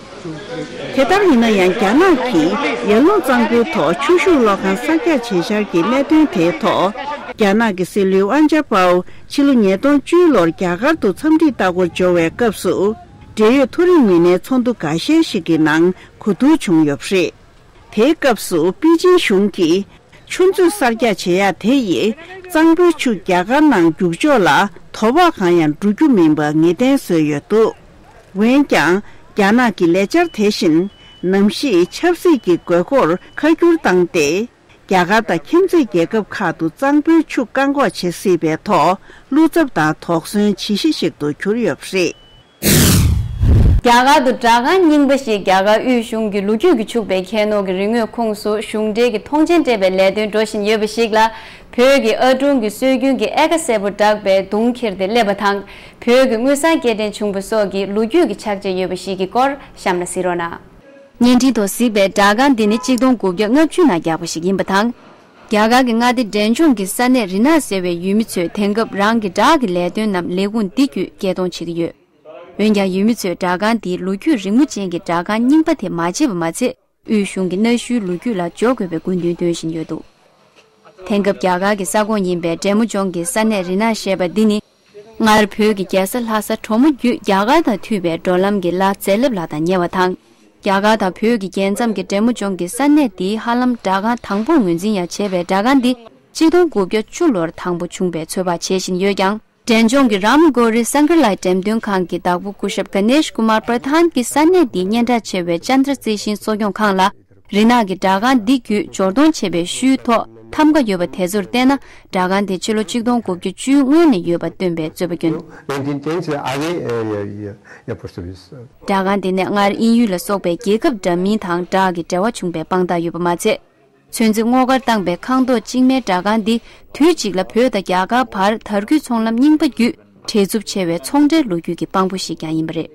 དེ་ལྟར་ཡིན་ན་ཡང་། རྒྱ་ནག་གིས་ཡར་ཀླུང་གཙང་པོའི་ཐོག་ཆུ་ཤུགས་གློག་ཁང་གསར་རྒྱག་བྱེད་འཆར་གྱི་གནད་དོན་དེའི་ཐོག་རྒྱ་ནག་གི་སྲིད་བློན་ཝན་ཅཱ་པའོ་ཕྱི་ལོ་ཉིས་སྟོང་བཅུ་ལོར་རྒྱ་གར་དུ་འཚམས་འདྲིར་ལྟ་སྐོར་འབྱོར་བའི་སྐབས་སུ། འབྲེལ་ཡོད་མཐོ་རིམ་མི་སྣའི་ཚོགས་འདུ་འགའ་ཤས་ཤིག་གི་ནང་གོ་བསྡུར་བྱུང་ཡོད་པ་རེད། དེའི་སྐབས་སུ་པེ་ཅིན་གཞུང་གིས། ཆུ་མཛོད་གསར་རྒྱག་བྱེད་ཡག་དེ་ཡིས་གཙང་པོའི་ཆུ་རྒྱ་གར་ནང་རྒྱུག་ཕྱོགས་ལ་དོ་ཕོག་གང་ཡང་འགྲོ་རྒྱུ་མིན་པ་ངེས་གཏན་བཟོས་ཡོད་འདུག། འོན་ཀྱང་། རྒྱ་ནག་གི་ལས་འཆར་དེ་བཞིན་ནམ་ཞིག་ཆབ་སྲིད་ཀྱི་དགོས་མཁོར་ཁ་བསྒྱུར་བཏང་སྟེ། རྒྱ་གར་དང་ཁྱིམ་མཚེས་རྒྱལ་ཁབ་ཁག་ཏུ་གཙང་པོའི་ཆུ་བཀག་འགོག་བྱེད་སྲིད་པའི་ཐོག་བློ་འཚབ་དང་དོགས་ཟོན་བྱེད་གཞི་ཞིག་ཏུ་གྱུར་ཡོད་པ་རེད། རྒྱ་གར་དུ་སྦྲག་ཁང་རྙིང་པ་ཞིག་རྒྱ་གར་དབུས་གཞུང་གི་ལོ་རྒྱུས་ཀྱིས་ཕྱུག་པའི་ཁྱད་ནོར་གྱི་རིག་དངོས་ཁོངས་སུ་གཞུང་འབྲེལ་གྱི་མཐོང་མཆན་སྤྲད་པའི་ལས་དོན་འགྲོ་བཞིན་ཡོད་པ་ཞིག་ལ། བོད་ཀྱི་ཨ་ཀྲུང་གི་སྲོལ་རྒྱུན་གྱི་ཨེ་ཀ་སེར་པོ་འདྲ་བའི་གདུང་འཁྱེར་ཏེ་སླེབས་པ་དང་། བོད་ཀྱི་དངུལ་སྲང་སྐྱེལ་འདྲེན་བྱུང་བ་སོགས་ཀྱི་ལོ་རྒྱུས་ཀྱི་ཕྱག་རྗེས་ཡོད་པ་ཞིག་གི་སྐོར་གཤམ་ལ་གཟིགས་རོགས་གནང་། བརྙན་འཕྲིན་ཐོག་གཟིགས་པའི་སྦྲག་ཁང་འདི་ནི་གཅིག་སྟོང་དགུ་བརྒྱ་ལྔ་བཅུ་ནང་བརྒྱབ་པ་ཞིག་ཡིན་པ་དང་། རྒྱ་གར་གྱི་མངའ་སྡེ་འབྲས་ལྗོངས་ཀྱི་ས་གནས་རི་ནག་ཟེར་བའི་ཡུལ་མི་ཚོས་དེང་སྐབས་རང་གི་སྦྲག་གི་ལས་དོན་རྣམས་ལས་ཁུངས་འདི་བརྒྱུད་སྐྱེལ་གཏོང་བྱེད་ཀྱི་ཡོད། འོན་ཀྱང་ཡུལ་མི་ཚོས་སྦྲག་ཁང་འདིའི་ལོ་རྒྱུས་རིང་མོ་ཅན་གྱི་སྦྲག་ཁང་རྙིང་པ་དེ་མ་བརྗེད་པ་མ་ཚད། དབུས་གཞུང་གི་གནའ་ཤུལ་ལོ་རྒྱུས་ལ་འཇོག་དགོས་པའི་སྐུ་མདུན་འདོན་བཞིན་ཡོད་འདུག། དེང་སྐབས་རྒྱ་གར་གྱི་ས་ཁོངས་ཡིན་པའི་འབྲས་མོ་ལྗོངས་ཀྱི་ས་གནས་རི་ནག་ཞེས་པ་འདི་ནི། སྔར་བོད་ཀྱི་རྒྱལ་ས་ལྷ་ས་གྲོ་མོ་བརྒྱུད་རྒྱ་གར་དང་མཐུད་པའི་འགྲོ་ལམ་གྱི་ལ་རྫ་ལེབ་ལ་དང་ཉེ་བ་དང་། རྒྱ་གར་དང་བོད་ཀྱི་རྒྱལ་མཚམས་ཀྱི་འབྲས་མོ་ལྗོངས་ཀྱི་ས་གནས་འདིའི་ཧ་ལམ་སྦྲག་ཁང་དང་པོར་ངོས་འཛིན་ཡང་བྱས་པའི་སྦྲག་ཁང་འདི་གཅིག་སྟོང་དགུ་བརྒྱ་བཅུ་ལོར་དང་པོ་བྱུང་བའི་ཚོད་དཔག་བྱེད་བཞིན་ཡོད་ཀྱང་། འབྲས་ལྗོངས་ཀྱི་རམ་གོ་རི་སང་ཀར་ལའི་འགྲེམས་སྟོན་ཁང་གི་བདག་པོ་སྐུ་ཞབས་ག་ནེཤ་ཀུ་མར་པྲ་ཐཱན་གྱིས་ས་གནས་འདིའི་སྙན་གྲགས་ཆེ་བའི་ཅན་དྲ་རྩི་ཤིང་གསོ་སྐྱོང་ཁང་ལ། རི་ནག་གི་སྦྲག་ཁང་འདི་བརྒྱུད་འབྱོར་གཏོང་བྱས་པའི་ཤུལ་ཐོག་ ཐམ་ག་ཡོད་པ་དེ་ཚོར་བལྟས་ན། སྦྲག་ཁང་དེ་ཕྱི་ལོ་ཆིག་སྟོང་དགུ་བརྒྱ་བཅུའི་སྔོན་ནས་ཡོད་པ་སྟོན་པའི་རྩོད་པ་བསྐྱོན། Nineteen ten, so I, uh, yeah, yeah, yeah, post office. སྦྲག་ཁང་དེ་ནས་སྔར་དབྱིན་ཡུལ་ལ་སོགས་པའི་རྒྱལ་ཁབ་འདྲ་མིན་དང་སྦྲགས་ཀྱི་འབྲེལ་བ་བྱུང་བའི་དཔང་རྟགས་ཡོད་པ་མ་ཚད། ཚོན་རྩི་སྔོ་དཀར་བཏང་པའི་ཁང་ཐོག་གཅིག་མའི་སྦྲག་ཁང་འདི་དུས་གཅིག་ལ་བོད་དང་རྒྱ་གར་བར་དར་རྒུད་ཚོང་ལམ་རྙིང་པ་བརྒྱུད་བྲེལ་འཚུབ་ཆེ་བའི་ཚོང་འབྲེལ་ལོ་རྒྱུས་ཀྱི་དཔང་པོ་ཞིག་ཀྱང་ཡིན་པ་རེད།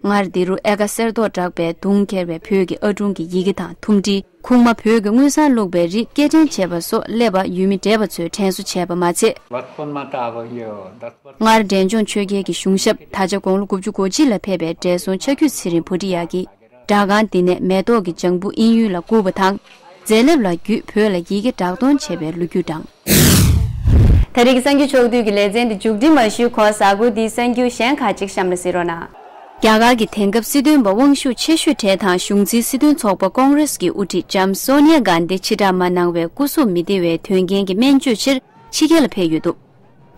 སྔར་འདི་རུ་ཨེ་ཀ་གསེར་མདོག་བསྒྲགས་པའི་དུང་འཁྱེར་བའི་བོད་ཀྱི་ཨ་སྒྲུང་གི་ཡི་གེ་དང་ཐུམ་སྒྲིལ། ཁུག་མ་བོད་ཀྱི་དངུལ་སྲང་བླུགས་པའི་རིགས་སྐྱེལ་འདྲེན་བྱས་པ་སོགས་སླེབས་པ་ཡུལ་མི་བགྲེས་པ་ཚོས་དྲན་གསོ་བྱས་པ་མ་ཚད། སྔར་འབྲས་ལྗོངས་ཆོས་རྒྱལ་གྱི་གཞུང་ཞབས་ད་ཆ་དགུང་ལོ་དགུ་བཅུ་གོ་གཅིག་ལ་ཕེབས་པའི་བགྲེས་སོང་ཆ་རྒྱུས་ཚེ་རིང་བྷོ་ཊི་ཡ་གིས། སྦྲག་ཁང་འདི་ནས་མེ་ཏོག་གི་ལྗང་བུ་དབྱིན་ཡུལ་ལ་བསྐུར་བ་དང་། རྫས་ལེབ་ལ་བརྒྱུད་བོད་ལ་ཡི་གེ་བསྒྲགས་གཏོང་བྱས་པའི་ལོ་རྒྱུས་དང་། ད་རེས་ཀྱི་གསར་འགྱུར་ཕྱོགས་བསྡུས་ཀྱི་ལེ་ཚན་འདི་མཇུག་སྒྲིལ་མ་ཞུས་གོང་གཟའ་འཁོར་འདིའི་གསར་འགྱུར་གཞན་ཁག་ཅིག་གཤམ་ལ་གཟིགས་རོགས་གནང་། རྒྱ་གར་གྱི་དེང་སྐབས་སྲིད་དོན་པ་དབང་ཤུགས་ཆེ་ཤོས་གྲས་དང་གཞུང་འཛིན་སྲིད་དོན་ཚོགས་པ་ཀོང་རེས་ཀྱི་དབུ་ཁྲིད་ལྕམ་སོ་ནི་ཡ་གྷན་དྷི་ཕྱིར་བསྒྲགས་མ་གནང་བའི་སྐུ་གཟུགས་མི་བདེ་བའི་དོན་རྐྱེན་གྱི་སྨན་བཅོས་ཕྱིར་ཕྱི་རྒྱལ་ལ་ཕེབས་ཡོད་འདུག་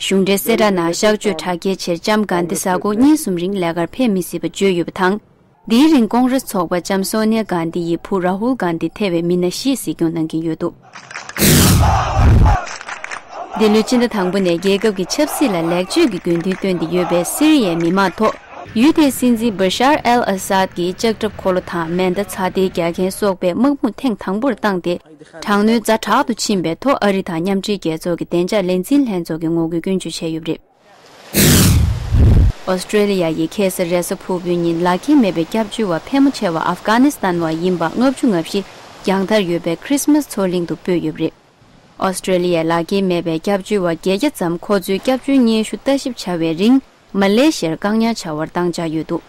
གཞུང་འབྲེལ་གསལ་བསྒྲགས་ནང་གཤགས་བཅོས་དྲག་སྐྱེད་ཕྱིར་ལྕམ་གྷན་དྷི་གཟའ་འཁོར་གཉིས་གསུམ་རིང་ལས་ཀར་ཕེབས་མི་སྲིད་པ་བརྗོད་ཡོད་པ་དང་། འདིའི་རིང་ཀོང་རེས་ཚོགས་པ་ལྕམ་སོ་ནི་ཡ་གྷན་དྷི་ཡི་བུ་རཱ་ཧུལ་གྷན་དྷི་ཐེ་བའི་མི་སྣ་བཞི་གཟིགས་སྐྱོང་གནང་གི་ཡོད་འདུག་འདི་ལོའི་སྤྱི་ཟླ་དང་པོ་ནས་རྒྱལ་ཁབ་ཀྱི་ཆབ་སྲིད་ལ་ལེགས་བཅོས་ཀྱི་དགོས་འདུན་བཏོན་ཏེ་ཡོད་པའི་སི་རི་ཡའི་མི་མང་ཐོག་ཡུལ་དེའི་སྲིད་འཛིན་བྷ་ཤར་ཨལ་ཨ་སཱད་ཀྱི་ལྕགས་ཁྲབ་འཁོར་ལོ་དང་མེ་མདའ་ཚ་ཐལ་རྒྱག་མཁན་སོགས་པའི་དམག་དཔུང་ཐེངས་དང་པོར་བཏང་སྟེ། དྲག་གནོན་ཛ་དྲག་ཏུ་ཕྱིན་པའི་ཐོག་ཨ་རི་དང་མཉམ་འབྲེལ་རྒྱལ་ཚོགས་ཀྱི་བདེ་འཇགས་ལས་འཛིན་ལྷན་ཚོགས་ཀྱིས་ངོ་རྒོལ་སྐྱོན་བརྗོད་བྱས་ཡོད་པ་རེད། ཨོ་སི་ཀྲོ་ལི་ཡ་ཡིས་ཁ་སང་རེས་གཟའ་ཕུར་བུའི་ཉིན་ལག་འཁྱེར་མེད་པའི་སྐྱབས་བཅོལ་བ་ཕལ་མོ་ཆེ་བ་ཨབ་གྷ་ནི་སི་ཐན་བ་ཡིན་པ་ལྔ་བཅུ་ང་བཞི་རྒྱང་ཐག་ཡོད་པའི་ཁྲིས་མས་མཚོ་གླིང་དུ་སྤོས་ཡོད་པ་རེད། ཨོ་སི་ཀྲོ་ལི་ཡའི་ལག་འཁྱེར་མེད་པའི་སྐྱབས་བཅོལ་བ་བརྒྱད་བརྒྱ་ཙམ་ཁོ་ཚོའི་སྐྱབས་བཅོལ་སྙན་ཞུ་ལྟ་ཞིབ་བྱ་བའི་རིང་མ་ལེ་ཤི་ཡར་བཀག་ཉར་བྱ་བར་བཏང་འཆར་ཡོད་འདུག་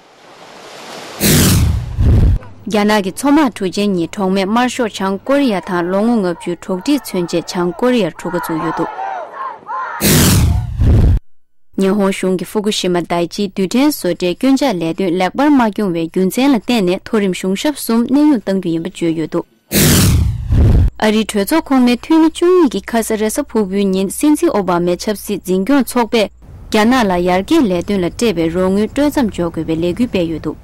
རྒྱ་ནག་གི་མཚོ་དམག་གྲུ་ཆེན་གཉིས་གྲོགས་མེད་དམར་ཤོག་བྱང་ཀོ་རི་ཡ་དང་ལོ་ངོ་ལྔ་བཅུའི་གྲོགས་འདྲིས་མཚོན་ཆེད་བྱང་ཀོ་རི་ཡར་གྲུ་ཁ་བཙུགས་ཡོད་འདུག་ཉི་ཧོང་གཞུང་གིས་ཧྥུ་ཀུ་ཤི་མ་དཱི་ཅིའི་རྡུལ་ཕྲན་བཟོ་གྲྭའི་སྐྱོན་ཆག་ལས་དོན་ལེགས་པར་མ་སྐྱོང་བའི་རྒྱུ་མཚན་ལ་བརྟེན་ནས་མཐོ་རིམ་གཞུང་ཞབས་གསུམ་གནས་དབྱུང་གཏང་རྒྱུ་ཡིན་པ་བརྗོད་ཡོད་འདུག་ཨ་རིའི་གྲོས་ཚོགས་གོང་མའི་འཐུས་མི་བཅུ་གཉིས་ཀྱིས་ཁ་ས་རེས་གཟའ་ཕུར་བུའི་ཉིན་སྲིད་འཛིན་ཨོ་བྷ་མའི་ཆབ་སྲིད་འཛིན་སྐྱོང་ཚོགས་པས་རྒྱ་ནག་ལ་ཡར་རྒྱས་ལས་དོན་ལ་སྤྲད་པའི་རོགས་དངུལ་སྤྲོད་མཚམས་འཇོག་དགོས་པའི་ལས་འགུལ་སྤེལ་ཡོད་འདུག་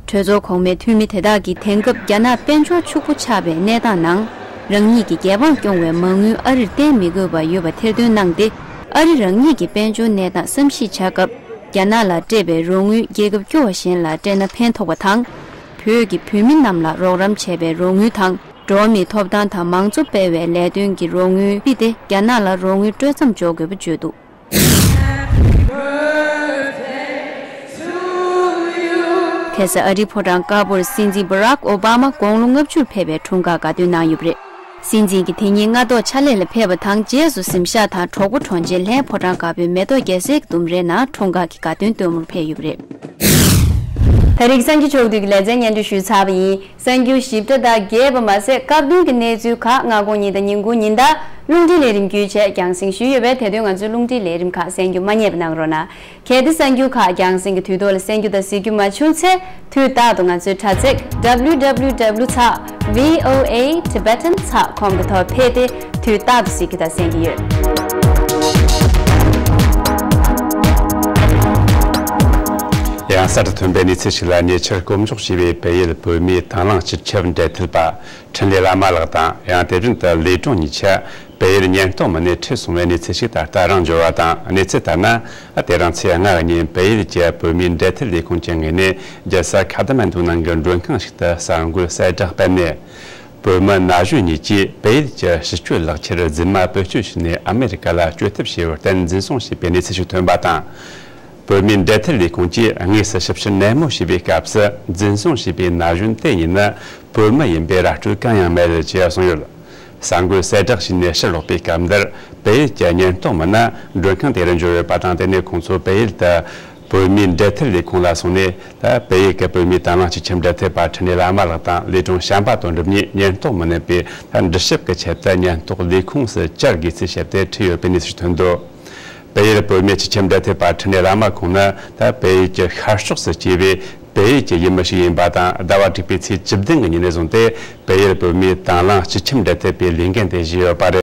གྲོས་ཚོགས་གོང་མའི་འཐུས་མི་དེ་དག་གིས་དེང་སྐབས་རྒྱ་ནག་དཔལ་འབྱོར་ཕྱུག་པོ་ཆགས་པའི་གནས་སྟངས་ནང་། རང་ཉིད་ཀྱི་རྒྱལ་འབངས་སྐྱོང་བའི་མ་དངུལ་ཨ་རིར་བརྟེན་མི་དགོས་པ་ཡོད་པ་ཐེར་འདོན་གནང་སྟེ། ཨ་རི་རང་ཉིད་ཀྱི་དཔལ་འབྱོར་གནས་སྟངས་བསམ་གཞིག་བྱ་སྐབས། རྒྱ་ནག་ལ་སྤྲད་པའི་རོགས་དངུལ་རྒྱལ་ཁབ་སྐྱོ་བ་གཞན་ལ་སྤྲད་ན་ཕན་ཐོགས་པ་དང་། བོད་ཀྱི་བོད་མི་རྣམས་ལ་རོགས་རམ་བྱས་པའི་རོགས་དངུལ་དང་། འགྲོ་བ་མིའི་ཐོབ་ཐང་དང་མང་གཙོ་སྤེལ་བའི་ལས་དོན་གྱི་རོགས་དངུལ་སྤྲད་དེ། རྒྱ་ནག་ལ་རོགས་དངུལ་སྤྲོད་མཚམས་འཇོག་དགོས་པ་བརྗོད་འདུག་ཁ་སང་ཨ་རིའི་ཕོ་བྲང་དཀར་པོར་སྲིད་འཛིན་བྷ་རག་ཨོ་བྷ་མ་དགུང་ལོ་ལྔ་བཅུར་ཕེབས་པའི་འཁྲུངས་སྐར་དགའ་སྟོན་གནང་ཡོད་པ་རེད། སྲིད་འཛིན་གྱིས་དེ་ཉིན་སྔ་ཐོག་ཕྱག་ལས་ལ་ཕེབས་པ་དང་། རྗེས་སུ་གཟིམ་ཤག་དང་གྲོགས་པོ་གྲོང་ཁྱེར་ལྷའི་ཕོ་བྲང་དཀར་པོའི་མེ་ཏོག་རྒྱལ་སྲས་ཀྱི་ལྡུམ་རའི་ནང་འཁྲུངས་སྐར་གྱི་དགའ་སྟོན་སྟོན་མོར་ཕེབས་ཡོད་པ་རེད། ད་རེས་ཀྱི་གསར་འགྱུར་ཕྱོགས་བསྡུས་ཀྱི་ལེ་ཚན་སྙན་སྒྲོན་ཞུས་ཚར་བ་ཡིན། གསར་འགྱུར་ཞིབ་ཕྲ་དང་རྒྱས་པ་མ་ཟད། སྐབས་བསྟུན་གྱི་གནས་ཚུལ་ཁག་སྔ་དགོང་ཉིན་དང་ཉིན་གུང་ཉིན་ལྟར་རླུང་འཕྲིན་ལས་རིམ་བརྒྱུད་བཅས་རྒྱང་སྲིང་ཞུས་ཡོད་པས། དེ་དོན་ང་ཚོའི་རླུང་འཕྲིན་ལས་རིམ་ཁག་གསན་རྒྱུ་མ་བསྙེལ་བ་གནང་རོགས་གནང་། གལ་ཏེ་གསར་འགྱུར་ཁག་རྒྱང་སྲིང་གི་དུས་ཐོག་ལ་གསན་རྒྱུ་དང་གཟིགས་རྒྱུ་མ་བྱུང་ཚེ། དུས་རྟག་ཏུ་ང་ཚོའི་དྲ་ཚིགས་W W W ཚགས་V O A Tibetan ཚགས་ཁོམ་གྱི་ཐོག་ཕེབས་ཏེ། དུས་རྟག་ཏུ་གཟིགས་རྒྱུ་དང་གསན་རྒྱུ་ཡོད། ཡང་གསར་དུ་ཐོན་པའི་གནས་ཚུལ་ཞིག་ལ། ཉེ་ཆར་བསྐོ་འཇོག་བྱས་པའི་བལ་ཡུལ་བོད་མིའི་དང་བླངས་སྤྱི་ཁྱབ་འབྲེལ་མཐུད་པ་འཕྲིན་ལས་བླ་མ་ལགས་དང་། ཡང་དེ་བཞིན་དུ་ལི་ཀྲུང་གཉིས་ཆ་བལ་ཡུལ་ཉེན་རྟོག་མི་སྣས་ཁྲིད་སོང་བའི་གནས་ཚུལ་ཞིག་ད་ལྟ་རང་འབྱོར་བ་དང་། གནས་ཚུལ་ལྟར་ན། དེ་རིང་ཚེས་ལྔ་ཉིན་བལ་ཡུལ་གྱི་བོད་མིའི་འབྲེལ་མཐུད་ལས་ཁུངས་ཀྱི་ངོས་ནས། རྒྱལ་ས་ཁ་ཐ་མན་ཌུ་ནང་གི་མགྲོན་ཁང་ཞིག་ཏུ་གསར་འགོད་གསལ་བསྒྲགས་སྤེལ་ནས། བོད་མི་ན་གཞོན་གཉིས་ཀྱིས་བལ་ཡུལ་གྱི་ཕྱི་སྐྱོད་ལག་ཁྱེར་རྫུན་མ་བེད་སྤྱོད་བྱས་ནས་ཨ་མེ་རི་ཀ་ལ་བསྐྱོད་ཐབས་བྱས་པར་བརྟེན་འཛིན་བཟུང་བྱས་པའི་གནས་ཚུལ་ཞིག་ཐོན་པ་དང་། བོད་མིའི་འབྲེལ་མཐུད་ལས་ཁུངས་ཀྱིས་དངོས་སུ་ཞིབ་བཤེར་ནན་མོ་བྱས་པའི་སྐབས་སུ། འཛིན་བཟུང་བྱས་པའི་ན་གཞོན་དེ་གཉིས་ནི་བོད་མི་ཡིན་པའི་ར་སྤྲོད་གང་ཡང་མེད་ཅེས་གསུངས་ཡོད། གསར་འགོད་གསལ་བསྒྲགས་བྱས་ནས་ཕྱིར་ལོག་པའི་སྐབས་འདིར། བལ་ཡུལ་གྱི་ཉེན་རྟོག་མི་སྣ་མགྲོན་ཁང་དེར་འབྱོར་ཡོད་པ་དང་། དེ་ནས་ཁོང་ཚོ་བལ་ཡུལ་དུ་བོད་མིའི་འབྲེལ་མཐུད་ལས་ཁུངས་ལ་སོང་ནས། ད་བལ་ཡུལ་གྱི་བོད་མིའི་དང་བླངས་སྤྱི་ཁྱབ་འབྲེལ་མཐུད་པ་འཕྲིན་ལས་བླ་མ་ལགས་དང་། ལི་ཀྲུང་བྱམས་པ་དོན་གྲུབ་གཉིས་ཉེན་རྟོག་མི་སྣ་པས་ད་འདྲི་ཞིབ་ཀྱི་ཆེད་དུ་ཉེན་རྟོག་ལས་ཁུངས་སུ་བཅར་དགོས་ཚུལ་བཤད་དེ་ཁྲིད་ཡོད་པའི་གནས་ཚུལ་ཐོན་འདུག་བལ་ཡུལ་བོད་མིའི་སྤྱི་ཁྱབ་འབྲེལ་མཐུད་པ་འཕྲིན་ལས་བླ་མ་ཁོང་ནི། ད་བལ་ཡུལ་གྱི་ཤར་ཕྱོགས་སུ་སྐྱེས་པའི་བལ་ཡུལ་གྱི་ཡུལ་མི་ཞིག་ཡིན་པ་དང་། ཟླ་བ་དྲུག་པའི་ཚེས་བཅུ་བདུན་གྱི་ཉིན་ནས་བཟུང་སྟེ། བལ་ཡུལ་བོད་མིའི་དང་བླངས་སྤྱི་ཁྱབ་འབྲེལ་མཐུད་པའི་ལས་འགན་དེ་བཞེས་ཡོད་པ་རེད།